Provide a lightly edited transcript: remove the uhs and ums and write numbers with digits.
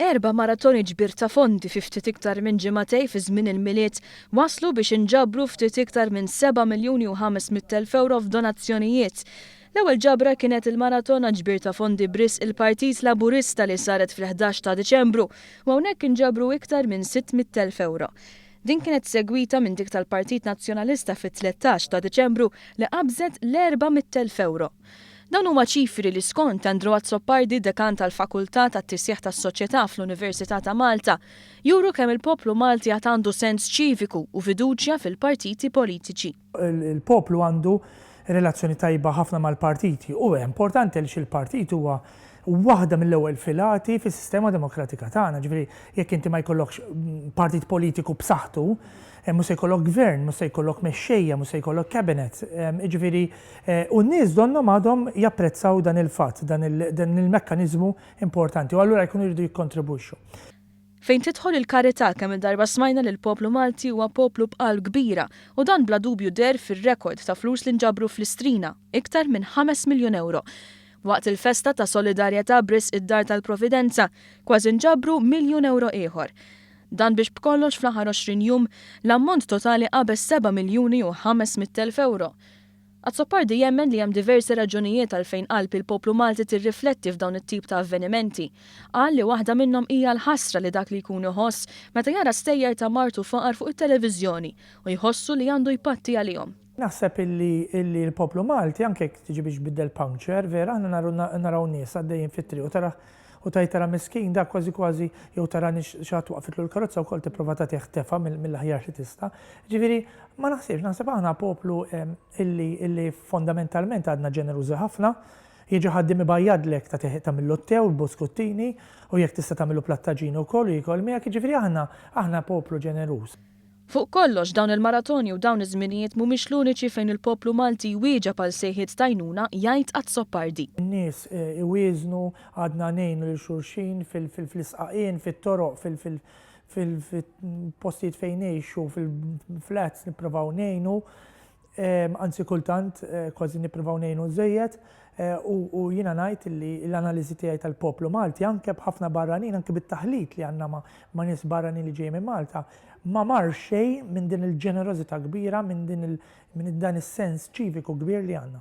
Erba' maratoni ġbir ta' fondi fi ftit iktar minn ġimagħtej fi żmien il-Milied wasslu biex inġabru ftit iktar minn 7 miljuni u 500 elf ewro f'donazzjonijiet. L-ewwel ġabra kienet il-maratona ġbir ta' fondi b'risq il-Partit Laburista li saret fil-11 ta' Diċembru u hawnhekk inġabru iktar minn 600 elf ewro. Din kienet segwita minn dik tal-Partit Nazzjonalista fit-13 ta' Diċembru li qabżet l-400 elf ewro. Dawn huma ċifri li skont Andrew Azzopardi, Dekan tal-Fakultà tat-Tisjieħ tas-Soċjetà fl-Università ta' Malta, juru kemm il-poplu Malti għad għandu sens ċiviku u fiduċja fil-partiti politiċi. Il-poplu għandu relazzjoni tajba ħafna mal-partiti u hija importanti għaliex il-partit huwa waħda mill-ewwel filati fis-sistema demokratika tagħna. Ġifieri jekk inti ma jkollokx partit politiku b'saħħtu, mhux se jkollok gvern, mhux se jkollok mexxejja, mhux se jkollok cabinet. Jiġifieri u n-nies donnhom għadhom japprezzaw dan il-fatt, dan il-mekkaniżmu importanti u allura jkunu jridu jikkontribwixxu. Fejn tidħol il-karità kemm-il darba smajna li l-poplu Malti huwa poplu b'qalb kbira u dan bla dubju deher fir-rekord ta' flus li nġabru fl-Istrina, iktar minn ħames miljun ewro. Waqt il-festa ta' solidarjetà b'risq id-Dar tal-Providenza, kważi nġabru miljun ewro ieħor. Dan biex b'kollox fl-aħħar 20 jum, l-ammont totali qabeż seba' miljuni u 500,000 ewro. Azzopardi jemmen li hemm diversi raġunijiet għalfejn qalb il-poplu Malti tirrifletti f'dawn it-tip ta' avvenimenti. Qal li waħda minnhom hija l-ħasra li dak li jkun iħoss meta jara stejjer ta' mard u faqar fuq it-televiżjoni u jħossu li għandu jpatti għalihom. Naħseb illi illi l-poplu Malti anke jekk tiġi biex tbiddel puncture, vera aħna naraw nies għaddejjin fit-triq u tara U tgħid tara miskin dak kważi kważi jew tara xi ħadd waqfitlu l-karozza wkoll tipprova tagħtih tefgħa mill-aħjar li tista'. Ġifieri ma naħsibx, naħseb aħna poplu illi illi fondamentalment għadna ġenerużi ħafna. Jiġi ħaddiem ibajjadlek tagħtih tagħmillu t-te u l-buskuttini u jekk tista' tagħmillu platt tagħġin ukoll u jiekol miegħek, jiġifieri aħna aħna poplu ġeneruż. Fuq kollox, dawn il-maratoni u dawn iż-żminijiet mhumiex l-uniċi fejn il-poplu Malti jwieġeb għal sejħiet t'għajnuna, jgħid Azzopardi. In-nies iwieżnu, għadna ngħinu lil xulxin fil-isqaqien, fit-toroq, fil-postijiet fejn ngħixu, fil-flats nipprovaw ngħinu. Anzi kultant kważi nippruvaw ngħinu żejjed u jiena ngħid li l-analiżi tiegħi tal-poplu Malti anke b'ħafna barranin, anke bit-taħlit li għandna ma' nies barranin li ġejjin minn Malta, ma mar xejn minn din il-ġenerożità kbira, minn din minn dan is-sens ċiviku kbir li għandna.